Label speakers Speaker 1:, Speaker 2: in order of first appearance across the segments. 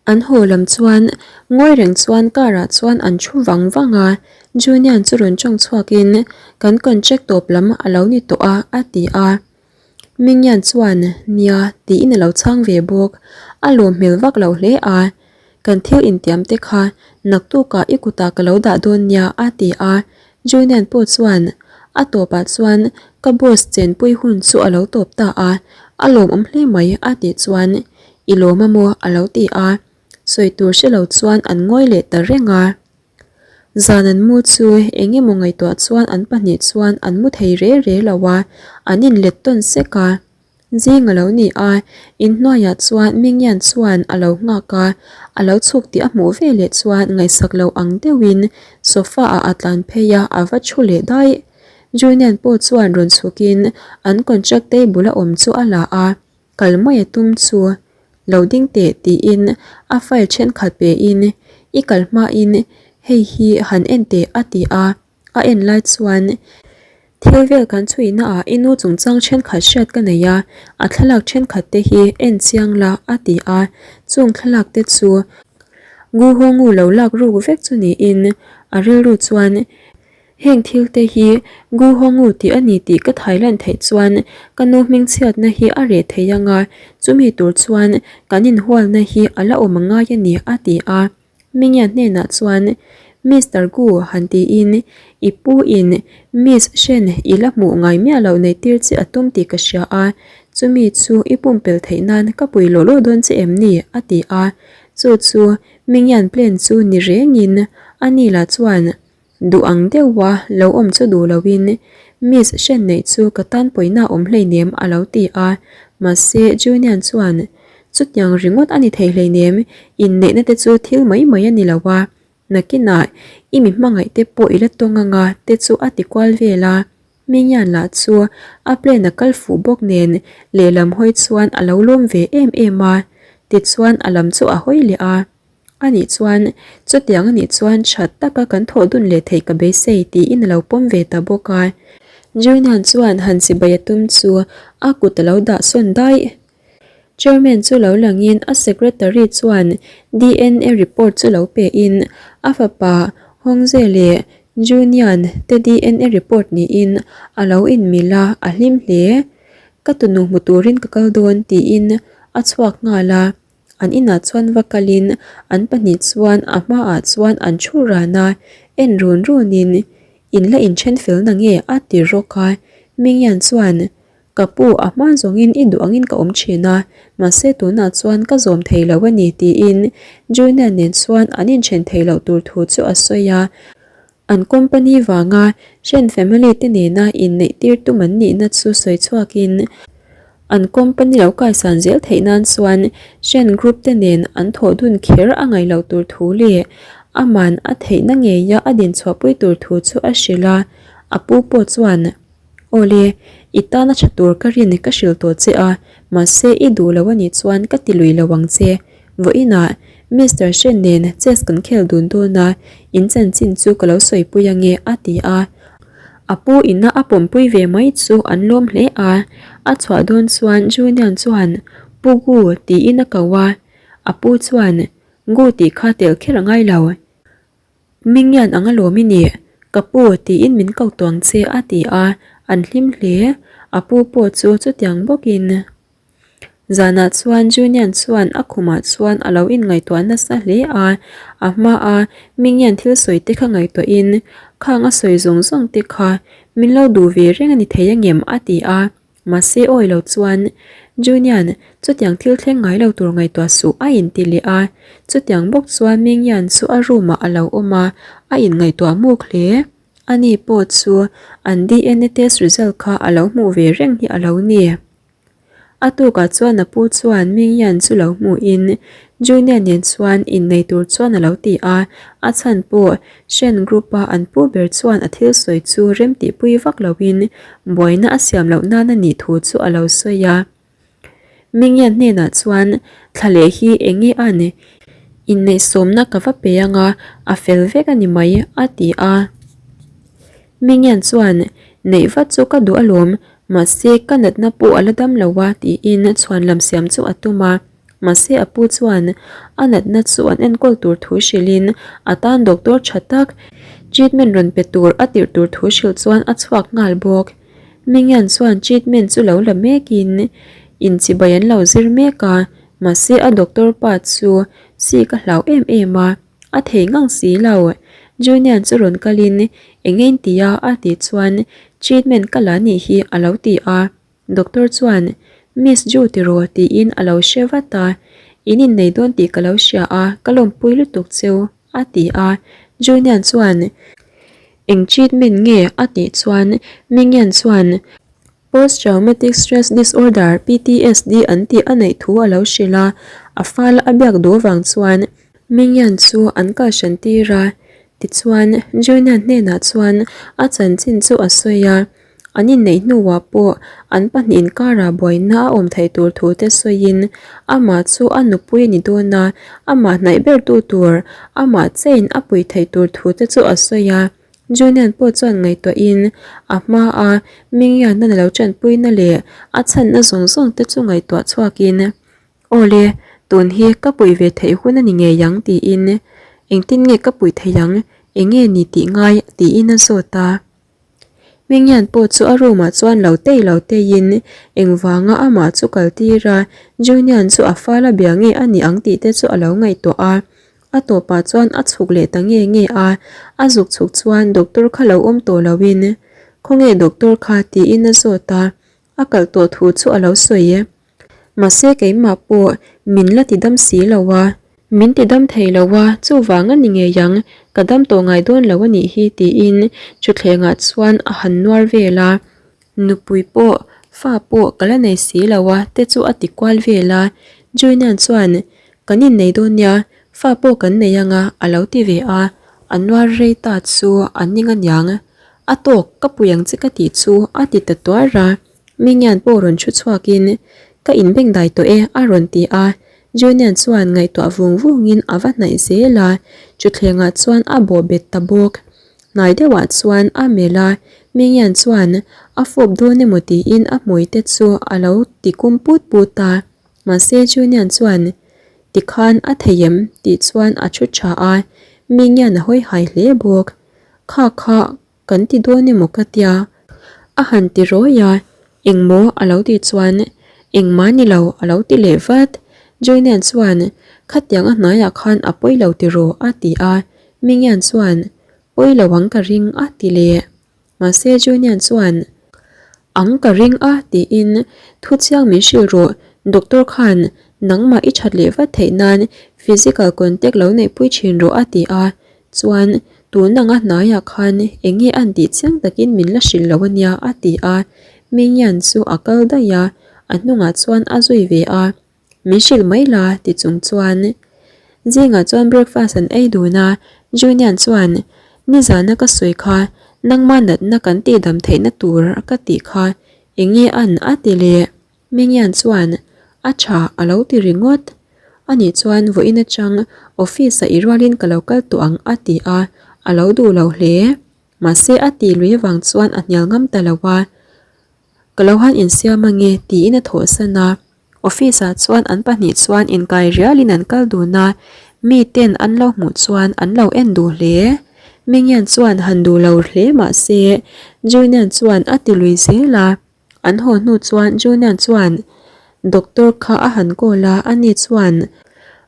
Speaker 1: An haw lam chuan ngawi reng chuan car ah chuan an thu vang vang a, Junian chu rawn tawng chhuakin kan contract tawp lam a lo ni tawh a a ti a. Mingyan chuan nia tiin a lo chhang ve bawk, a lawm hmel vak lo hle a. Kan thil intiam te kha naktukah i kutah ka lo dah dawn nia a ti a, Junian pawh chuan a tawpah chuan ka boss chenpui hun chu a lo tawp ta a, a lawmawm hle mai a tih chuan I lawm a maw? a lo ti a, sawi tur hre lo chuan an ngawi leh ta reng a. Zan an mu chu eng emaw ngaihtuah chuan an pahnih chuan an mu thei re re lo a, an inlet tawn sek a. Zing a lo ni a, inhnuaiah chuan Mingyan chuan a lo nghak a, a lo chhuk tih a hmuh veleh chuan ngaihsak lo ang deuhin sofa ah a tlan phei a, a va thu leh daih. Junian pawh chuan rawn chhukin an contract table a awm chu a la a. Kal mai a tum chu lo ding teh tiin a file thenkhat pe in i kal hma in hei hi han en teh a ti a, a en lai chuan thil vel kan chhui na ah i nu chungchang thenkhat hriat ka nei a, a thlalak thenkhat te hi en chiang la a ti a, chung thlalak te chu Gu Hongu lo lak ruk vek chu niin a rilru chuan Heng thil te hi Gu Hongu tih a ni tih ka thailan theih chuan ka nu hmingchhiatna hi a reh thei ang a, chumi tur chuan kan inhualna hi a la awm angai a ni, a ti a. Mingya hnenah chuan Mister Gu han tiin i pu in Miss Shen i la hmuh ngai miah loh neih tir che a tum tih ka hria a, chumi chu i pumpelh theih nan ka pui lawh lawh dawn che em ni? a ti a. Chu chu Mingyan plan chu ni rengin a ni lah chuan Duh ang deuha lo awm chu duh loin Miss Shen neih chu ka tan pawina awm hleinem a lo ti a, mahse Junian chuan chutiang ringawt a ni thei hleinem, inneihna te chu thil mai mai a ni lo a, nakinah i mi hmangaih te pawh i la tawng anga te chu a ti kual vel a, Mingyan lah chu a plan a kal fuh bawk nen lehlam hawi chuan a lo lawm ve em em a, tichuan a lam chu a hawi leh a. A nih chuan, chutiang a nih chuan that taka kan thawh dun leh theih ka beisei tiin a lo pawm ve ta bawk a. Julian chuan han chibai a tum chu a kut a lo dah sawn daih. Chairman chu lo langin a secretary chuan DNA report chu lo pein a fapa Hongze leh Junian te DNA report niin a lo inmil a, a hlim hle. Ka tunu hmu turin ka kal dawn tiin a chhuak nghal a. An inah chuan va kalin an pahnih chuan a hmaah chuan an thu ran a, en run runin in la inthen fel na nge a ti rawk a. Mingyan chuan, Ka pu, a hma zawngin i duh angin ka awm thin a, mahse tunah chuan ka zawm thei lo a ni tiin Junior nen chuan an inthen thei loh tur thu chu a sawi a. An company vanga Shen family te nena inneih tir tum an nihna chu sawi chhuakin an company lo kaisan zel theih nan chuan Shen group te nen an thawh dun kher a ngaih loh tur thu leh aman a theihna ngeia a din chhuahpui tur thu chu a hrilh a, a pu pawh chuan Awle, i tana tha tur ka rin ka hrilh tawh che a, mahse i duh lo anih chuan ka ti lui lo ang che. Vawiinah Mister Shen nen chess kan khel dun dawn a, in chanchin chu ka lo sawipui ange a ti a. A pu ina a pawmpui ve mai chu an lawm hle a, a chhuah dawn chuan Junian chuan Pu Gu tiin a ko a, a pu chuan Gu tih kha tel kher a ngai lo. Mingyan ang alawm i nih, ka pu tiin min ko tuang che a ti a, an hlim hle. A pu pawh chu chutiang bawkin. Zanah chuan Junian chuan a khumah chuan a lo inngaihtuah nasa hle a, a hmaa Mingyan thil sawi te kha ngaihtuahin khang a sawi zawng zawng te kha min lo duh ve reng a ni thei angem a ti a. Mahse awi lo chuan Junian chutiang thil thleng ngai lo tur ngaihtuah suh a inti leh a, chutiang bawk chuan Mingyan chu a room ah a lo awm a, a inngaihtuah muk hle. Ani pawh chu an DNA test result kha a lo hmuh ve reng hi a lo ni. A tukah chuan a pu chuan Mingyan chu lo hmuhin Junior nen chuan innei tur chuan a lo ti a, a chhan pawh Shen Group-a an pu ber chuan a thil sawi chu remtihpui vak loin buaina a siam loh nan a nih thu chu a lo sawi a. Mingyan hnenah chuan thla leh hi eng nge a ni? Inneihsawmna ka va pe ang a, a fel vek a ni mai, a ti a. Mingyan chuan neih vat chu ka duh alawm, mahse ka natna pawh a la dam lo a tiin chhuanlam siam chu a tum a. Mahse a pu chuan a natna chu an enkawl tur thu hrilhin a tan doctor tha tak treatment rawn pe tur a tirh tur thu hrilh chuan a chhuak nghal bawk. Mingyan chuan treatment chu lo la mekin inchibai an lo zir mek a, mahse a doctor pa chu sik a hlau em em a. A thei ngang si lo. Junior chu rawn kalin eng nge in ti a a tih chuan treatment ka la nih hi a lo ti a. Doctor chuan Miss Ju tiraw tiin a lo hre vat a. In innei dawn tih ka lo hria a, ka lawmpui lutuk cheu a ti a. Junior chuan eng treatment nge a tih chuan Mingyan chuan Post Traumatic Stress Disorder, PTSD, an tih a neih thu a lo hrilh a, a fal a biak duh avang chuan Mingyan chu an kal hran tir a. Tichuan, Junian hnenah chuan a chanchin chu a sawi a, an inneih hnuah pawh an pahnih inkarah buaina a awm theih tur thu te sawiin amah chu a nupui a ni dawn a, amah hnaih bertu tur, amah chain a puih theih tur thu te chu a sawi a. Junian pawh chuan ngaihtuahin a hma a Mingyan-a lo tanpuina leh a chhanna zawng zawng te chu ngaihtuah chhuakin, Aw le, tun hi ka puih ve theih hun a ni ngei ang tiin, Engtin nge ka puih theih ang, eng nge ni tih ngai tiin a zawt a. Mingyan pawh chu a room ah chuan lo tei lo teiin engvanga amah chu kal tir a, Junian chu a fal a bia nge a ni ang tih te chu a lo ngaihtuah a. A tawpah chuan a chhuk leh ta nge nge a, a zuk chhuk chuan doctor kha lo awm tawh loin Khawnge doctor kha tiin a zawt a, a kalh tawh thu chu a lo sawi e. Mahse keimah pawh min la ti dam si lo a. Min ti dam thei lo a, chuvang a ni ngei ang, ka dam tawh ngai dawn lo a nih hi tiin thutthlengah chuan a han nuar vel a. Nupui pawh, fa pawh ka la nei si lo a te chu a ti kual vel a, Julian chuan Kan innei dawn nia, fa pawh kan nei anga a lo ti ve a, a nuar rei ta chu a ning aniang. A tawk, ka pui ang che ka tih chu a ti ta tuar a, Mingyan pawh rawn thu chhuakin Ka inbengdai tawh e a rawn ti a, Julian chuan ngaihtuah vung vungin a va hnaih zel a, thutthlengah chuan a bawh bet ta bawk. Hnai deuhah chuan a melh a, Mingyan chuan a fawp dawn emaw tiin a hmui te chu a lo ti kum put put a. Mahse Junian chuan tikhan a thei em tih chuan a thu tha a, Mingyan a hawi hai hle bawk. Kha kha kan ti dawn emaw ka tia a han ti rawi a, engmaw a lo tih chuan engmah ni lo a lo ti leh vat. Junian chuan khatiang a hnaiah khan a pawi lo tiraw a ti a, Mingyan chuan pawi lo ang ka ring a ti leh. Mahse Junian chuan ang ka ring a tiin thu chiang min hrilh rawh, doctor khan nangmah i that leh vat theih nan physical contact lo neihpui thin rawh a ti a, chuan tun anga hnaiah khan eng nge an tih chiang takin min la hrilh lo ania a ti a, Mingyan chu a kal daih a, a hnungah chuan a zui ve a. Min hrilh mai la ti chung chuan zingah chuan breakfast an ei dun a, Junian chuan nizana ka sawi kha nangma natna kan tihdam theihna tur ka tih kha eng nge an a ti leh Mingyan chuan a tha a lo ti ringawt. Ani chuan vawiin atang office ah i rualin ka lo kal tawh ang a ti a, a lo duh lo hle. Mahse a tih lui avang chuan a hnial ngam ta lo a. Ka lo han insiam ange tiin a thawhsan a, office ah chuan an pahnih chuan inkai rialin an kal dun a, mi ten an lo hmuh chuan an lo en duh hle. Mingyan chuan han duh lo hle mah se Junian chuan a ti lui zel a. An haw hnu chuan Junian chuan doctor kha a han call a, ani chuan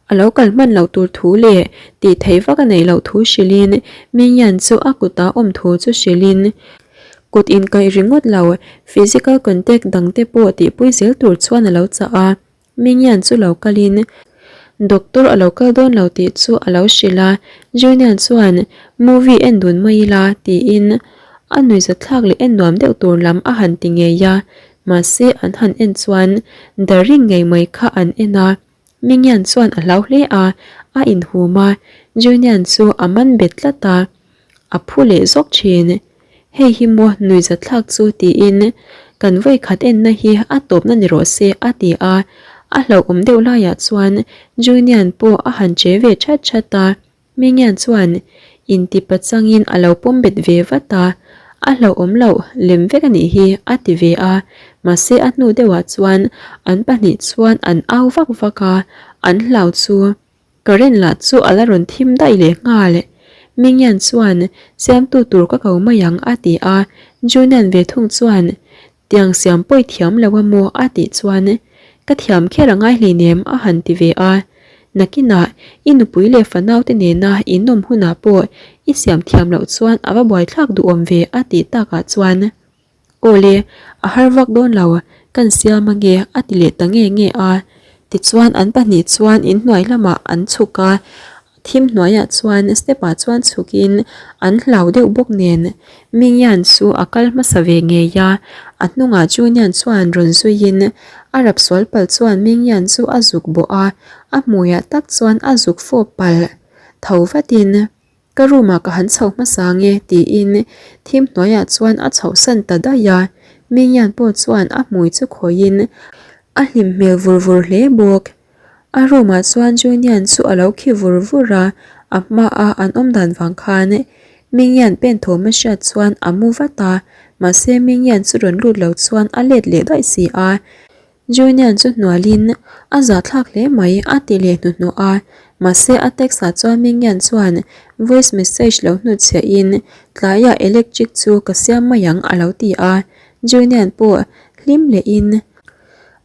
Speaker 1: a lo kal hman loh tur thu leh tih theih vak a neih loh thu hrilhin Mingyan chu a kutah awm thu chu hrilhin kut inkaih ringawt lo physical contact dang te pawh tihpui zel tur chuan a lo chah a. Mingyan chu lo kalin doctor a lo kal dawn lo tih chu a lo hrilh a, Junian chuan movie en dun mai ila tiin a nuihzatthlak leh en nuam deuh tur lam a han ti ngei a, mahse an han en chuan The Ring ngei mai kha an en a, Mingyan chuan a hlau hle a, a inhum a, Junian chu a man bet tlat a. A phu leh zawk thin. Hei hi maw nuihzatthlak chu tiin kan vawikhat enna hi a tawpna ni rawh se a ti a, a hlauhawm deuh laiah chuan Junian pawh a han che ve that that a, Mingian chuan inti pachangin a lo pawm bet ve vat a. A hlauhawm loh lem vek a nih hi a ti ve a, mahse a hnu deuhah chuan an pahnih chuan an au vak vak a, an hlau chu current lah chu a la rawn thim daih leh nghal. Mingyan chuan siamtu tur ka ko mai ang a ti a, Junian ve thung chuan Tiang siam pawi thiam lo a maw a tih chuan ka thiam kher a ngai hleinem a han ti ve a. Nakinah i nupui leh fanaute nena in awm hunah pawh i siam thiam loh chuan a va buaithlak duhawm ve a tih takah chuan Aw le, a har vak dawn lo, kan siam ange a ti leh ta nge nge a. Tichuan an pahnih chuan inhnuai lamah an chhuk a, Thim hnuaiah chuan step ah chuan chhukin an hlau deuh bawk nen Mingyan chu a kal hmasa ve ngei a, a hnungah Junian chuan rawn zuiin a rap sual palh chuan Mingyan chu a zuk bawh a, a hmuiah tak chuan a zuk fawp palh tho vatin ka room ah ka han chho hmasa ange tiin thim hnuaiah chuan a chhohsan ta daih a, Mingyan pawh chuan a hmui chu khawihin a hlim hmel vur vur hle bawk. A room ah chuan Junian chu a lo khi vur vur a, a hma a an awm dan vang khan Mingyan pen thawm a hriat chuan a mu vat a, mahse Mingyan chu rawn lut lo chuan a let leh daih si a. Junian chu hnualin a zahthlak hle mai a ti leh hnuhnawh a, mahse a text ah chuan Mingyan chuan voice message lo hnutchhiah in tlaiah electric chu ka siam mai ang a lo ti a, Junian pawh hlim leh in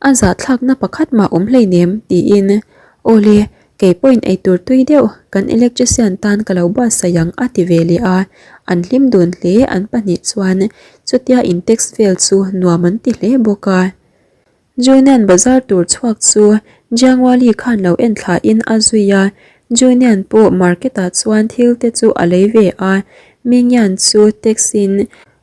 Speaker 1: A zahthlakna pakhat mah awm hleinem tiin, Awle, kei pawhin eitur tui deuh kan electrician tan ka lo buatsaih ang a ti ve leh a, an hlim dun hle an pahnih chuan chutia in text vel chu nuam an ti hle bawk a. Junian bazar tur chhuak chu Jiangwali khan lo en thlahin a zui a, Junian pawh market ah chuan thil te chu a lei ve a, Mingyan chu text in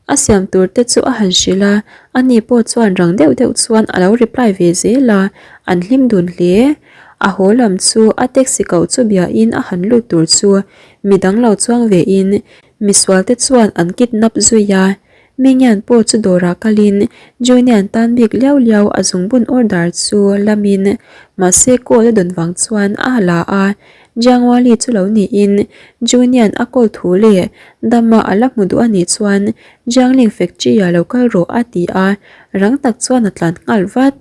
Speaker 1: A siam tur te chu a han hrilh a, ani pawh chuan rang deuh deuh chuan a lo reply ve zel a, an hlim dun hle. A haw lam chu a taxi koh chu biain a han lut tur chu midang lo chuang vein misual te chuan an kidnap zui a. Mingyan pawh chu dawrah kalin Junian tan bik liau liau a zungbun order chu lamin mahse call a dawn vang chuan a la a, Jiangwali chu lo niin Junian a call thu leh Dama a la hmu duh a nih chuan Jiangling factory ah lo kal rawh a ti a, rang tak chuan a tlan nghal vat.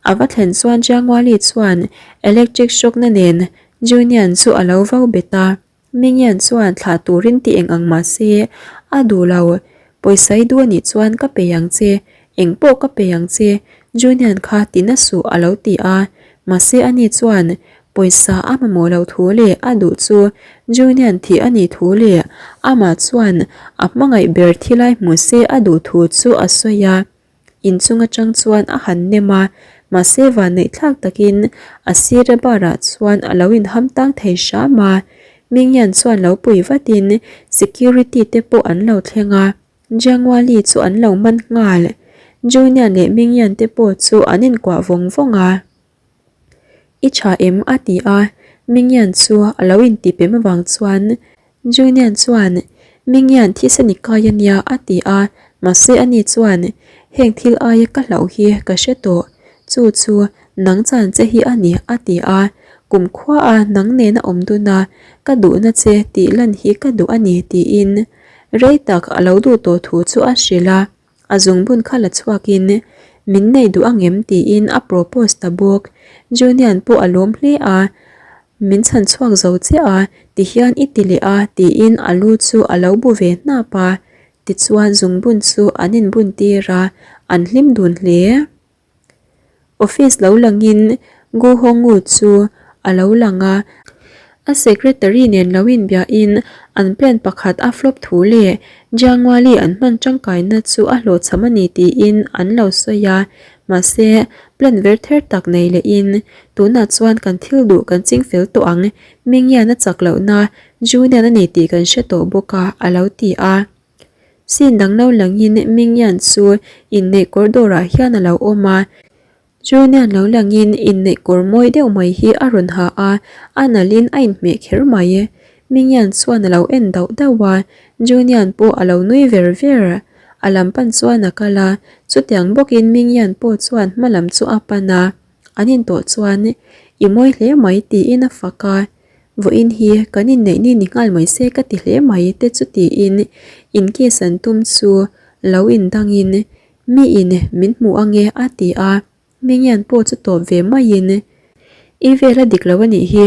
Speaker 1: A va thlen chuan Jiangwali chuan electric shock na nen Junian chu a lo vau bet a, Mingyan chuan thlah turin ti eng ang mah se a duh lo, pawisa i duh a nih chuan ka pe ang che, eng pawh ka pe ang che, Junian kha ti na suh a lo ti a, mahse ani chuan Pawisa a mamawh loh thu leh a duh chu Junian thih a nih thu leh amah chuan a hmangaih ber thilai hmu se a duh thu chu a sawi a. Inchung atang chuan a han nem a, mahse vanneihthlak takin a sira bar-ah chuan a lo inham tang thei hram a. Mingyan chuan lo pui vatin security te pawh an lo thleng a, Jiangwali chu an lo man nghal. Junian leh Mingyan te pawh chu an inkuah vawng vawng a. I tha em? a ti a, Mingyan chu a lo inti pem avang chuan Junian chuan Mingyan thisen i kai a nia a ti a, mahse ani chuan heng thil aia ka hlauh hi ka hre tawh, chu chu nang chan che hi a ni a ti a, kumkhua a nang nena awm dun a ka duhna che tih lan hi ka duh a ni tiin rei tak a lo duh tawh thu chu a hrilh a. A zungbun kha la chhuakin min nei duh angem tiin a propose ta bawk. Junian pawh a lawm hle a, min chhan chhuak zo chiah a, tihian i ti leh a tiin a lu chu a lo bu ve hnap a. Tichuan zungbun chu an inbun tir a, an hlim dun hle. Office lo langin Gu Hongwu chu a lo lang a, a secretary nen lo inbiahin an plan pakhat a flop thu leh Jiangwali an hman tangkaina chu a hlawhchham a ni tiin an lo sawi a, mahse plan ver ther tak nei lehin tunah chuan kan thil duh kan ching fel tawh ang, Mingyan a chak lohna Junian a ni tih kan hre tawh bawk a, a lo ti a. Scene dang lo langin Mingyan chu inneih kawr dawrah hian a lo awm a, Junian lo langin inneih kawr mawi deuh mai hi a rawn ha a, a nalhin a inhmeh kher mai. Mingyan chuan a lo en dauh dauh a, Junian pawh a lo nui ver ver. A lam pan chuan a kal a, chutiang bawkin Mingyan pawh chuan hma lam chu a pan a, an intawh chuan I mawi hle mai tiin a fak a. Vawiin hi kan inneih ni ni nghal mai se ka ti hle mai te chu tiin in kiss an tum chu. lo indangin, Miin min hmu ange a ti a. Mingian pawh chu tawp ve maiin, I vel a dik lo a nih hi,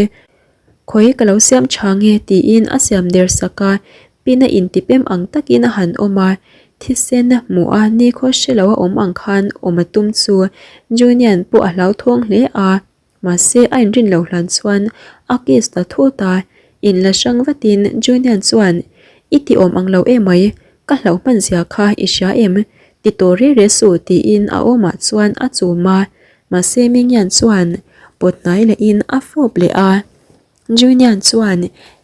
Speaker 1: khawi ka lo siam tha nge tiin a siam der sak a, pin a intipem ang takin a han awm a, thisen a hmuh a nikhaw hre lo a awm ang khan awm a tum chu Junian pawh a hlauthawng hle a. Mahse, a inrin lo hlan chuan a kiss ta thut a, inla hrang vatin Junian chuan, I ti awm ang lo emai, ka hlauh hman zia kha i hria em? Ti tawh re re suh tiin a awmah chuan a chum a, mahse Mingian chuan pawt hnai lehin a fawp leh a. Junian chuan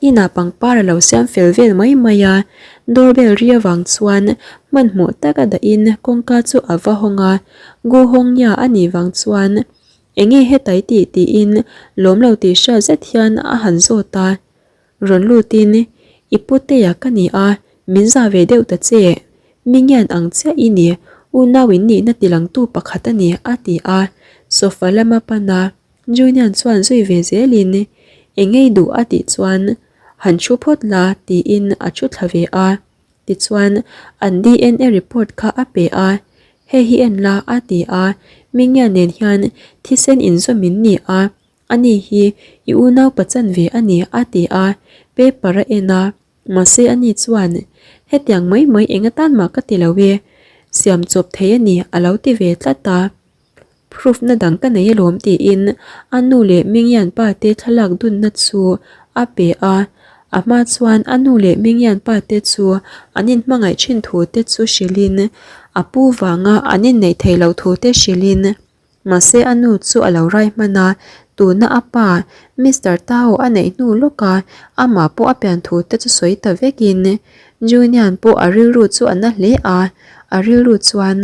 Speaker 1: inah pangpar a lo siam fel vel mai mai a, doorbell ri avang chuan hmanhmawh taka dahin kawngka chu a va hawng a, Gu Hongya a nih vang chuan Enge hetai tih tiin lawm lo tih hriat zet hian a han zawt a, rawn lutin I putea ka ni a, min za ve deuh ta che, mi ngian ang chiah i ni, unau in nihna tilangtu pakhat a ni a ti a, sofa lama pan a Junian chuan zui ve zelin Enge i duh a tih chuan han thu phawt la tiin a thu thla ve a. Tichuan, an DNA report kha a pe a, Hei hi en la, a ti a, Mingia nen hian thisen inzawm in ni a, ani hi i unau pachan ve a ni, a ti a, paper a en a, mahse ani chuan, Hetiang mai mai eng atan mah ka ti lo e, siam chawp thei a ni, a lo ti ve tlat a. Proof na dang ka nei alawm tiin a nu leh Mingyan pa te thlalak dunna chu a pe a, a hma chuan a nu leh Mingyan pa te chu an inhmangaih thin thu te chu hrilhin a pu vanga an inneih theih loh thu te hrilhin mahse a nu chu a lo rai hman a, tuna a pa Mister Tao a neih hnu lawka amah pawh a pian thu te chu sawi ta vekin Junian pawh a rilru chu a na hle a, a rilru chuan.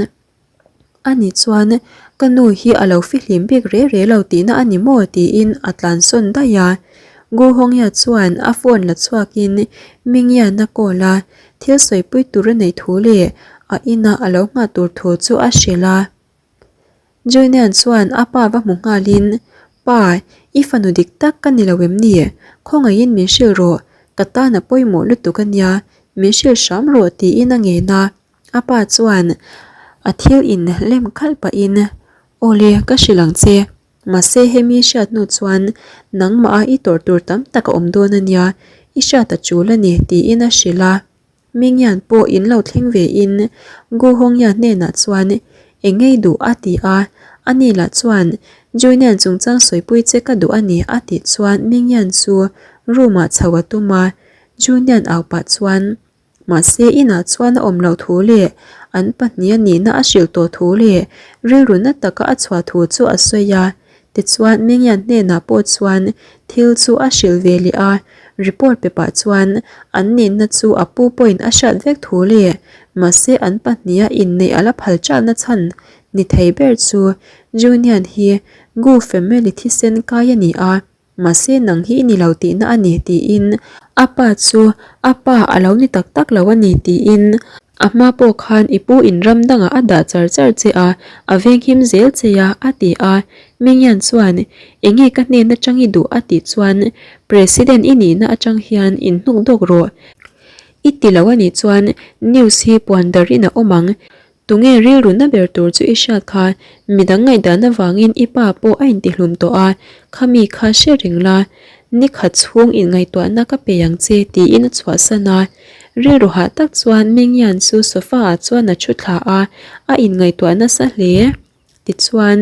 Speaker 1: Ani chuan, Ka nu hi a lo fihlim bik re re lo tihna a ni maw? tiin a tlansawn daih a. Gu Hongya chuan a phone la chhuakin Mingyan a call a, thil sawipui tur a neih thu leh a ina a lo nghah tur thu chu a hrilh a. Junian chuan a pa va hmu nghalin, Pa, i fanu dik tak ka ni lo em ni? Khawngaihin min hrilh rawh, ka tan a pawimawh lutuk a nia, min hrilh hram rawh tiin a ngen a. A pa chuan a thil in lem khalh pahin, Awle, ka hrilh ang che. Mahse hemi hriat hnu chuan nangmah a i tawrh tur tam tak a awm dawn a nia, i hriat a tul a ni, tiin a hrilh a. Mingyan pawh in lo thleng ve in Gu Hongya hnenah chuan Eng ngei duh a ti a, ani lah chuan Junian chungchang sawipui che ka duh a ni a tih chuan Mingyan chu room ah chho a tum a, Junian au pah chuan Mahse inah chuan a awm loh thu leh an pahnih a nihna a hrilh tawh thu leh rilru na taka a chhuah thu chu a sawi a. Tichuan Mingyan hnenah pawh chuan thil chu a hrilh ve leh a, report pe pah chuan an nihna chu a pu pawhin a hriat vek thu leh mahse an pahniha inneih a la phal chalna chhan ni thei ber chu Junian hi Gu family thisen kai a ni a. Mahse nang hi i ni lo tihna a ni tiin a pa chu a pa a lo ni tak tak lo a ni tiin a hma pawh khan i pu in ram dangah a dah char char che a, a venghim zel che a a ti a. Mingyan chuan enge ka hnen atang i duh a tih chuan President i nihna atang hian in hnuk dawk rawh i ti lo a nih chuan news hi puan darin a awm ang Tunge rilru na ber tur chu i hriat kha, midang ngaihdan avangin i pa pawh a intihlum tawh a, khami kha hre reng la, ni khat chhung inngaihtuahna ka pe ang che tiin a chhuahsan a. Rilru hah tak chuan Mingyan chu sofa ah chuan a thu thla a, a inngaihtuah nasa hle. Tichuan,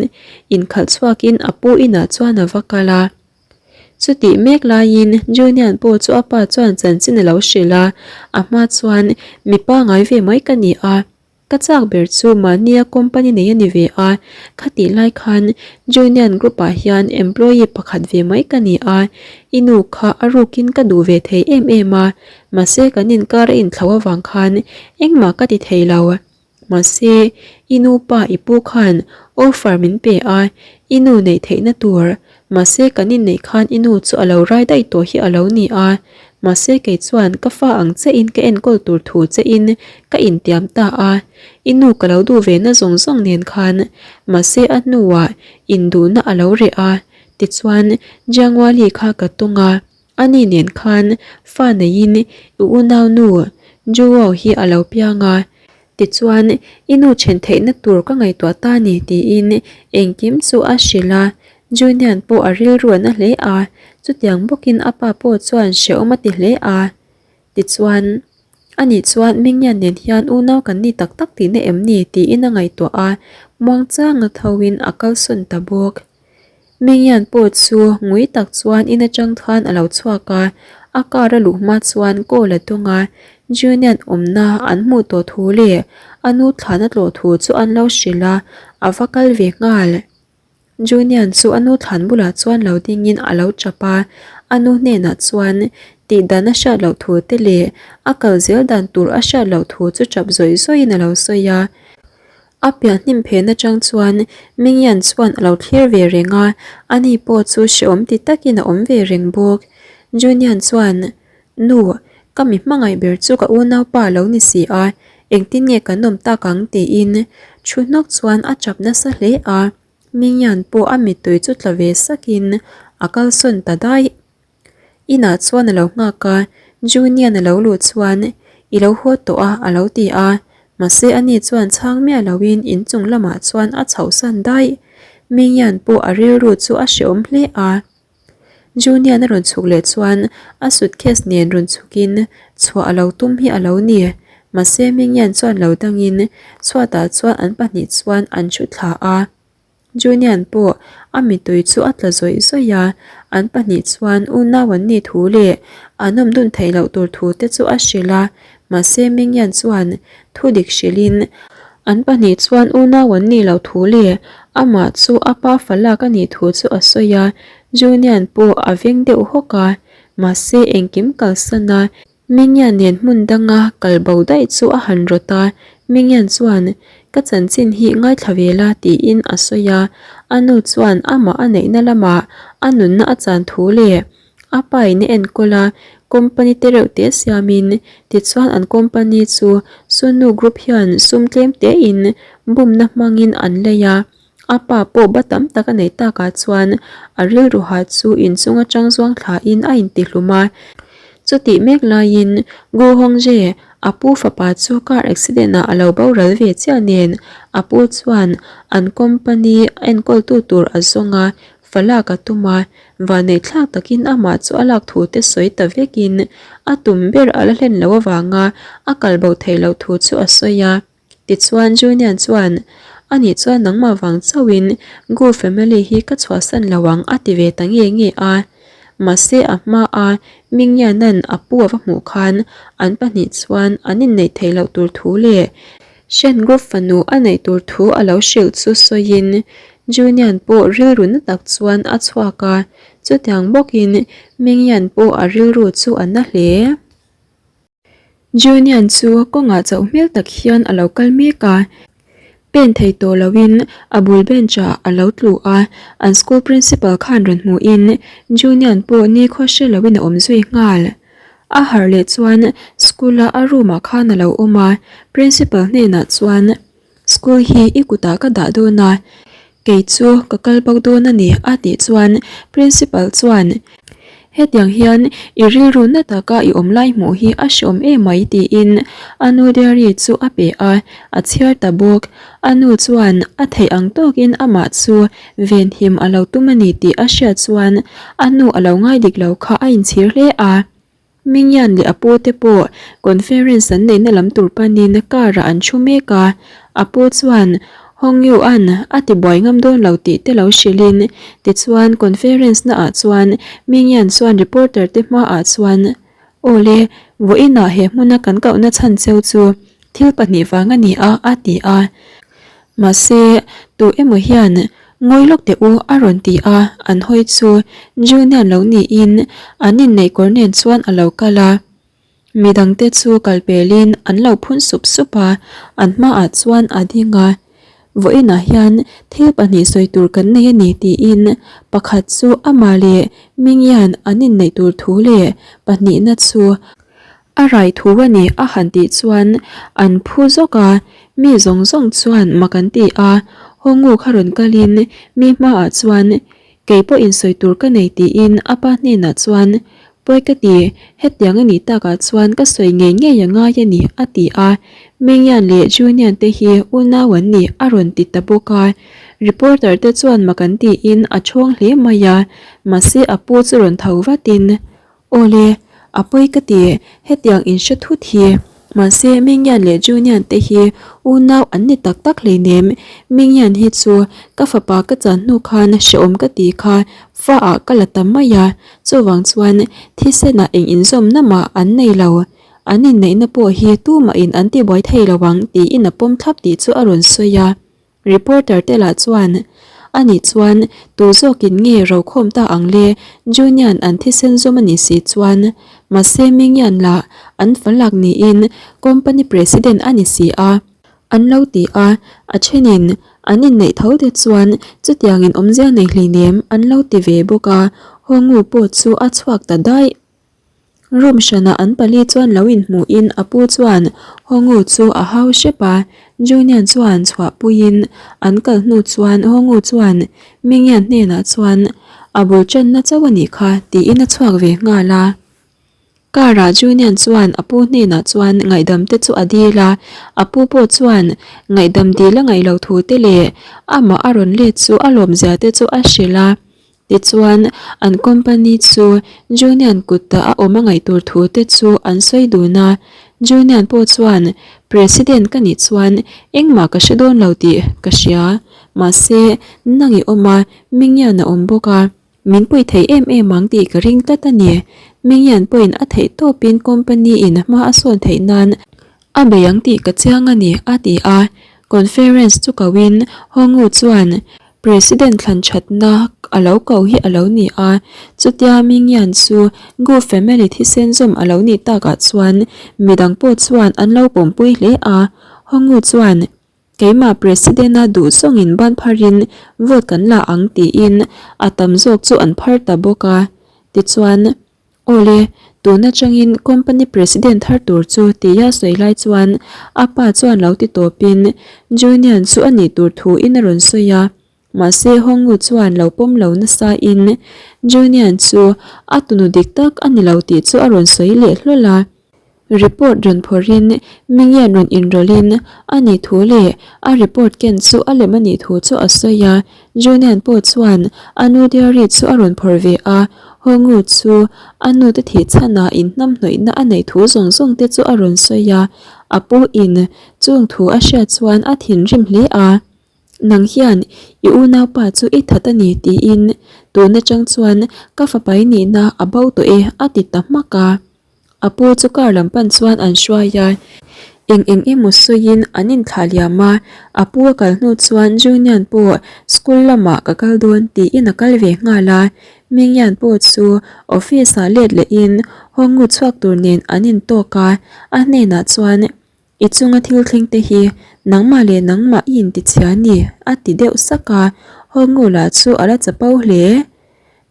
Speaker 1: inkhalh chhuakin a pu inah chuan a va kal a. Chutih mek laiin Junian pawh chu a pa chuan chanchin a lo hrilh a, a hma chuan mipa ngai ve mai ka ni a, ka chak ber chu mahnia company nei a ni ve a, khatih lai khan Junian group ah hian employee pakhat ve mai ka ni a, i nu kha a rukin ka duh ve thei em em a, mahse kan inkar a inthlo avang khan engmah ka ti thei lo. Mahse, i nu pa i pu khan offer min pe a, i nu neih theihna tur. Mahse, kan inneih khan i nu chu a lo rai daih tawh hi a lo ni a. Mahse, kei chuan ka fa ang chiahin ka enkawl tur thu chein ka intiam ta a. I nu ka lo duh ve na zawng zawng nen khan. Mahse, a hnuah induhna a lo reh a. Tichuan, Jiangwali kha ka tawng a. Ani nen khan fa neiin i unaunu Joao hi a lo piang a. Tichuan, i nu then theihna tur ka ngaihtuah ta ni tiin engkim chu a hrilh a. Junian pawh a rilru a na hle a, chutiang bawkin a pa pawh chuan hrehawm a ti hle a. Tichuan, ani chuan Mingyan nen hian unau kan ni tak tak tihna em ni tiin a ngaihtuah a, muangchanga thoin a kalsawn ta bawk. Mingyan pawh chu ngui tak chuan in atang khan a lo chhuak a, a car a luh hma chuan call a dawng a, Junian awmna an hmuh tawh thu leh a nu thlan a tlawh thu chu an lo hrilh a, a va kal ve nghal. Junian chu a nu thlan bulah chuan lo dingin a lo tap a, a nu hnenah chuan tih dan a hriat loh thu te leh a kal zel dan tur a hriat loh thu chu tap zawih zawihin a lo sawi a. A piah hnim phen atang chuan Mingyan chuan a lo thlir ve reng a, ani pawh chu hrehawm ti takin a awm ve reng bawk. Junian chuan, Nu, ka mi hmangaih ber chu ka unaupa a lo ni si a, engtin nge kan awm tak ang? tiin thu hnawk chuan a chap nasa hle a, Mingyan pawh a mittui chu tla ve sakin a kalsawn ta daih. Inah chuan a lo nghak a, Junian a lo luh chuan I lo haw tawh a a lo ti a, mahse ani chuan chhang miah loin inchung lamah chuan a chhohsan daih. Mingyan pawh a rilru chu a hrehawm hle a. Junian a rawn chhuk leh chuan a suitcase nen rawn chhukin chhuah a lo tum hi a lo ni. Mahse Mingyan chuan lo dangin chhuatah chuan an pahnih chuan an thu thla a. Junian pawh a mittui chu a tla zawih zawih a, an pahnih chuan unau an nih thu leh an awm dun theih loh tur thu te chu a hrilh a, mahse Mingyan chuan thu dik hrilhin an pahnih chuan unau an nih loh thu leh amah chu a pa fa lak a nih thu chu a sawi a, Junian pawh a veng deuh hawk a, mahse engkim kalsan a Mingyan nen hmun danga kal bo daih chu a han rawt a, Mingyan chuan, Ka chanchin hi ngaithla ve la tiin a sawi a, a nu chuan amah a neihna lamah a nunna a chan thu leh a pa in a enkawl a, company te reuh te siamin tichuan an company chu Sunu Group hian sum tlem tein bumna hmangin an lei a. A pa pawh ba tam tak a neih takah chuan a rilru ha chu inchung atang zuang thlain a intihlum a. Chutih mek laiin Gu Hongje, a pu fapa chu car accident ah a lo boral ve chiah nen a pu chuan an company enkawltu tur a zawng a, fa lak a tum a, vanneih thlak takin amah chu a lak thu te sawi ta vekin a tum ber a la hlen loh avanga a kalbo theih loh thu chu a sawi a. Tichuan Junian chuan, Ani chuan nangmah vang chauhin Gu family hi ka chhuahsan lo ang a ti ve ta nge nge a. Mahse a hmaa Mingyanan a pu a va hmuh khan an pahnih chuan an inneih theih loh tur thu leh Shen Group fanu a neih tur thu a lo hrilh chu sawiin Junian pawh rilru na tak chuan a chhuak a, chutiang bawkin Mingyan pawh a rilru chu a na hle. Junian chu kawngah chauh hmel tak hian a lo kal mek a, pen thei tawh loin a bul bench ah a lo tlu a, an school principal khan rawn hmuhin Junian pawh nikhaw hre loin a awm zui nghal. A harh leh chuan school a a room ah khan a lo awm a, principal hnenah chuan School hi i kutah ka dah dawn a, kei chu ka kal bawk dawn a ni a tih chuan Principal chuan Hetiang hian i rilru na taka i awm lai hmuh hi a hreawm emai tiin a nu diary chu a pe a, a chhiar ta bawk. A nu chuan a theih ang tawkin amah chu venhim a lo tum a ni tih a hriat chuan a nu a lo ngai dik lo kha a inchhir hle a. Mingyan leh a pu te pawh conference an neihna lam tur panin car ah an thu mek a, a pu chuan Hong Yu-a'n a ti buai ngam dawn lo tih te lo hrilhin tichuan conference na ah chuan Mingyan chuan reporter te hma ah chuan Awle, vawiinah he hmuna kan kohna chhan cheu chu thil pahnih vang a ni a a ti a. Mahse, tu emaw hian Ngawi lawk teh u a rawn ti a, an hawi chu Junian lo niin an inneih kawr nen chuan a lo kal a. Midangte chu kal pelin an lo phun sup sup a, an hmaah chuan a ding a. Vawiinah hian thil pahnih sawi tur kan nei a ni tiin pakhat chu amah leh Mingyan an inneih tur thu leh pahnihna chu A rai thu a ni a han tih chuan an phu zawk a, mi zawng zawng chuan mak an ti a, Hawngu kha rawn kalin mi hmaah chuan kei pawh insawi tur ka nei tiin a pa hnenah chuan Pawi ka ti, hetiang a nih takah chuan ka sawi ngei ngei a ngai a ni, a ti a. Mingyan leh Junian te hi unau an ni, a rawn ti ta bawk a. Reporter te chuan mak an tiin a chhawng hle mai a, mahse a pu chu rawn tho vatin, Awle, a pawi ka ti, hetiang in hre thut hi. Mahse Mingyan leh Junian te hi unau an ni tak tak hleinem, Mingyan hi chu ka fapa ka chan hnu khan hrehawm ka ti kha fa ah ka la ta mai a, chuvang chuan thisenah eng inzawmna mah an nei lo. An inneihna pawh hi tumahin an tibuai thei lo ang tiin a pawm thlap tih chu a rawn sawi a. Reporter te lah chuan, Anih chuan tu zawkin nge rokhawm ta ang le, Junian an thisen zawm a nih si chuan. Mahse Mingyan lah an falak niin company president a ni si a. An lo ti a, a thenin an inneih tho te chuan chutiangin awmzia nei hleinem an lo ti ve bawk a, Hongu pawh chu a chhuak ta daih. Room hranah an pali chuan lo inhmuhin a pu chuan Hongu chu a hau hrep a, Junian chuan chhuahpuiin an kal hnu chuan Hongu chuan Mingyan hnenah chuan a bul tanna chauh a nih kha tiin a chhuak ve nghal a. Car ah Junian chuan a pu hnenah chuan ngaihdam te chu a dil a, a pu pawh chuan ngaihdam dil a ngaih loh thu te leh amah a rawn let chu a lawmzia te chu a hrilh a. Tichuan, an company chu Junian kutta a awm a ngaih tur thu te chu an sawi dun a. Junian pawh chuan, President ka nih chuan engmah ka hre dawn lo tih ka hria. Mahse, nang i awm a, Mingyan a awm bawk a. Min puih thei em em ang tih ka ring tlat a ni. Mingyan pawhin a theih tawpin company in hma a sawn theih nan A bei ang tih ka chiang a ni, a ti a. Conference chu koin Hongu chuan President thlan thatna a lo ko hi a lo ni a. Chutia Mingyan chu Gu family thisen zawm a lo nih takah chuan midang pawh chuan an lo pawmpui hle a. Hongu chuan Keimah President-a duh zawngin ban pharin vote kan la ang tiin a tam zawk chu an phar ta bawk a. Tichuan. Awle, tun atangin company president thar tur chu tia sawi lai chuan a pa chuan lo ti tawpin Junian chu a nih tur thu in a rawn sawi a, mahse Hongu chuan lo pawm lo nasa in Junian chu a tunu dik tak a ni lo tih chu a rawn sawi leh hlawl a. Report rawn phawrhin Mingian rawn inrawlhin a nih thu leh a report ken chu a lem a nih thu chu a sawi a, Junian pawh chuan a nu diary chu a rawn phawrh ve a, Hongu chu a nu te thih chhanah inhnamhnawihna a neih thu zawng zawng te chu a rawn sawi a, a pu in chung thu a hriat chuan a thinrim hle a. Nang hian i unaupa chu i that a ni tiin tun atang chuan ka fapai nihna a bo tawh e a ti ta hmak a. A pu chu car lam pan chuan an hruai a, eng eng emaw sawiin an inthlah liam a, a pu a kal hnu chuan Junian pawh school lamah ka kal dawn tiin a kal ve nghal a, Mingyan pawh chu office ah let lehin Hawngnu chhuak tur nen an intawk a, a hnenah chuan I chunga thil thleng te hi nangmah leh nangmah i intichhia a ni, a ti deuh sak a, Hawngnu lah chu a la chapo hle.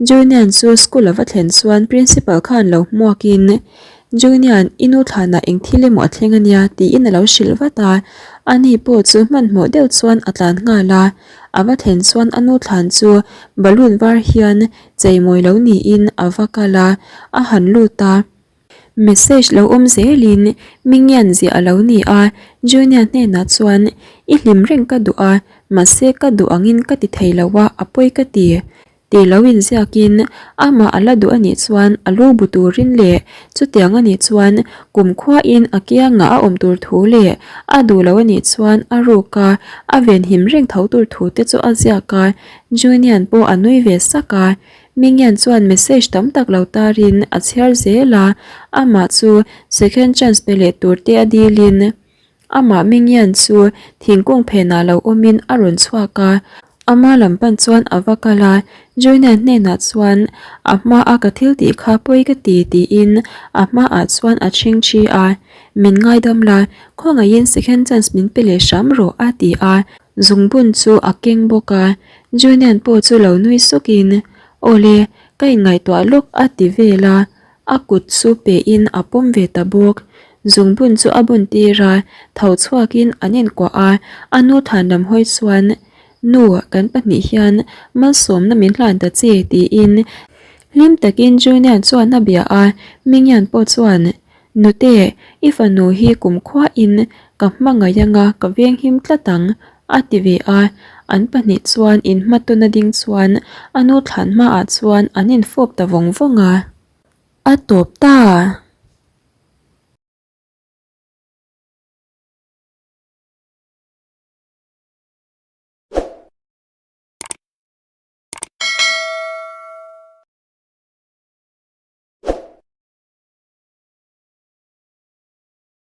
Speaker 1: Junian chu school a va thlen chuan principal khan lo hmuakin, Junian, i nu thlanah eng thil emaw a thleng a nia, tiin a lo hrilh vat a. Ani pawh chu hmanhmawh deuh chuan a tlan nghal a. A va thlen chuan a nu thlan chu balloon var hian cheimawi lo niin a va kal a, a han lut a. Message lo awm zelin Mingian ziah a lo ni a, Junior hnenah chuan I hlim reng ka duh a, mahse ka duh angin ka ti thei lo a, a pawi ka ti. Ti lo inziakin amah a la duh a nih chuan a lu bu turin leh chutiang a nih chuan kumkhuain a kiangah a awm tur thu leh a duh lo a nih chuan a ruka a venhim reng tho tur thu te chu a ziak a, Junior pawh a nui ve sak a. Mingyan chuan message tam tak lo tarin a chhiar zel a, amah chu second chance pe leh tur te a dilin amah Mingyan chu thingkung phenah lo awmin a rawn chhuak a, ama lam pan chuan a va kal a, Joyna hnenah chuan a hma a ka thil tih kha pawi ka ti tiin a hmaah chuan a chhingchhi a, min ngaidam la, khawngaihin second chance min pe leh hram rawh a ti a. Zungbun chu a keng bawk a, Junian pawh chu lo nui sukin, Awle, ka inngaihtuah lawk a ti vel a, a kut chu pehin a pawm ve ta bawk. Zungbun chu a bun tir a, tho chhuakin an inkuah a, a nu than lam hawi chuan, Nu, kan pahnih hian malsawmna min hlan ta che tiin. Hlim takin Junian chuan a bia a, Mingyan pawh chuan, Nute, i fanu hi kumkhuain ka hmangaih anga ka venghim tlat ang, a ti ve a. An pahnih chuan inhmatawna ding chuan a nu thlan hmaah chuan an infawp ta vawng vawng a. A tawp ta!